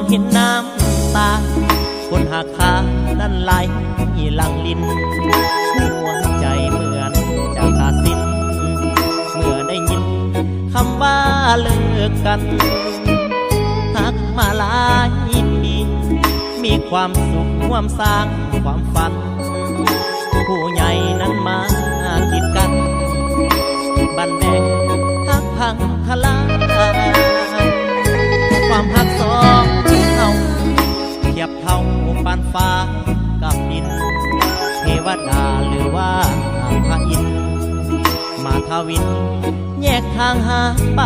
ເຫັນນ້ຳຕາຄົນຮັກຂ້ານັ້ນໄຫຼຫຼັ່ງລິນ ຫົວໃຈເໝືອນຈະຂາດສິ້ນ ເມື່ອໄດ້ຍິນຄຳວ່າເລີກກັນ ຮັກມາຫຼາຍປີ ມີຄວາມສຸກຮ່ວມສ້າງຄວາມຝັນ ຜູ້ໃຫຍ່ນັ້ນມາກີດກັນ ບັ້ນແບກຮັກພັງທະລາຍ ຄວາມຮັກສອງເຮົາ ທຽບເທົ່າປານຟ້າກັບດິນ ເທວະດາ ຫຼືວ່າພະອິນ ມາທະວິນ ແຍກທາງຫາໄປ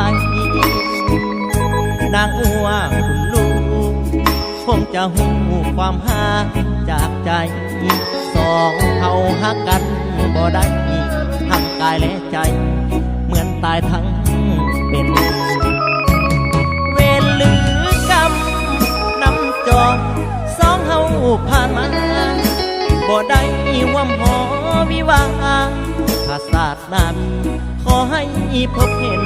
ນາງອົວຄຸນລູກ ຄົງຈະຮູ້ຄວາມຮັກຈາກໃຈ ສອງເຮົາຮັກກັນບໍ່ໄດ້ ທັງກາຍແລະໃຈ ເໝືອນຕາຍທັງເປັນ ເວນຫຼືກຳນຳຈອງ ສອງເຮົາຜ່ານມາ ບໍ່ໄດ້ຮ່ວມຫໍວິວາ ຖ້າຊາດໜ້າມີ ຂໍໃຫ້ພົບເຫັນ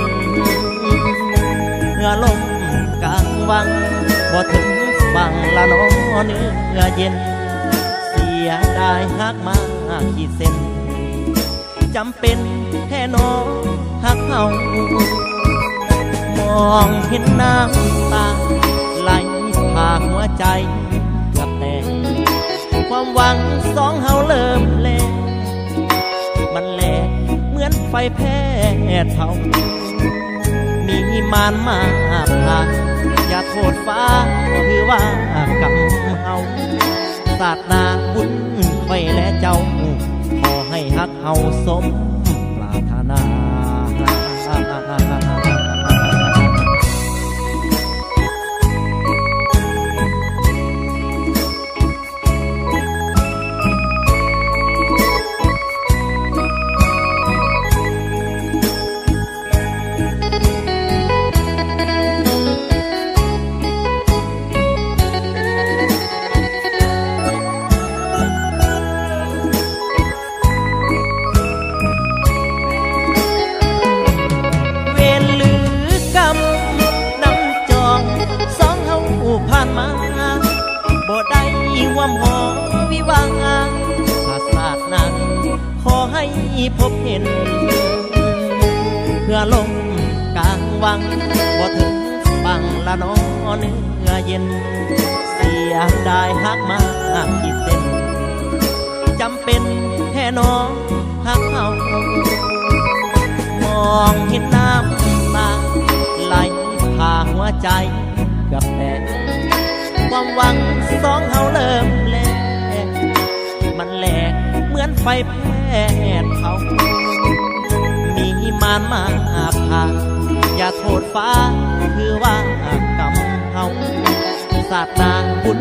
ເຮືອລົມກາງວັງ ບໍ່ເຖິງຝັ່ງລະນໍເນື້ອເຢັນ ເສຍດາຍຮັກມາຂີດເສັ້ນ ຈຳເປັນແທ້ໜໍຮັກເຮົາ ມອງເຫັນນ້ຳຕາໄຫຼຜ່າຫົວໃຈເກືອບແຕກ ຄວາມຫວັງສອງເຮົາເລີ່ມແລກ ມັນແລກເໝືອນໄຟແພ້ເຜົາ ມີມານມາພາ ຢ່າໂທດຟ້າ ຄືວ່າກຳເຮົາ ຊາດໜ້າບຸນຂ້ອຍແລະເຈົ້າ ຂໍໃຫ້ຮັກເຮົາສົມປາດຖະໜາ. ເວນຫຼືກຳນຳຈອງ ສອງເຮົາຜ່ານມາ ບໍ່ໄດ້ຮ່ວມຫໍວິວາ ຖ້າຊາດໜ້າ ຂໍໃຫ້ພົບເຫັນ ເຮືອລົມກາງວັງ ບໍ່ເຖິງຝັ່ງລະນໍເນື້ອເຢັນ ເສຍດາຍຮັກມາຂີດເສັ້ນ ຈຳເປັນແທ້ໜໍຮັກເຮົາ ມອງເຫັນນ້ຳຕາໄຫຼຜ່າຫົວໃຈເກືອບແຕກ ຄວາມຫວັງສອງເຮົາເລີ່ມແລກ ມັນແລກເໝືອນໄຟແພ້ເຜົາ ມີມານມາພາ ຢ່າໂທດຟ້າ ຄືວ່າກຳເຮົາ ຊາດໜ້າບຸນ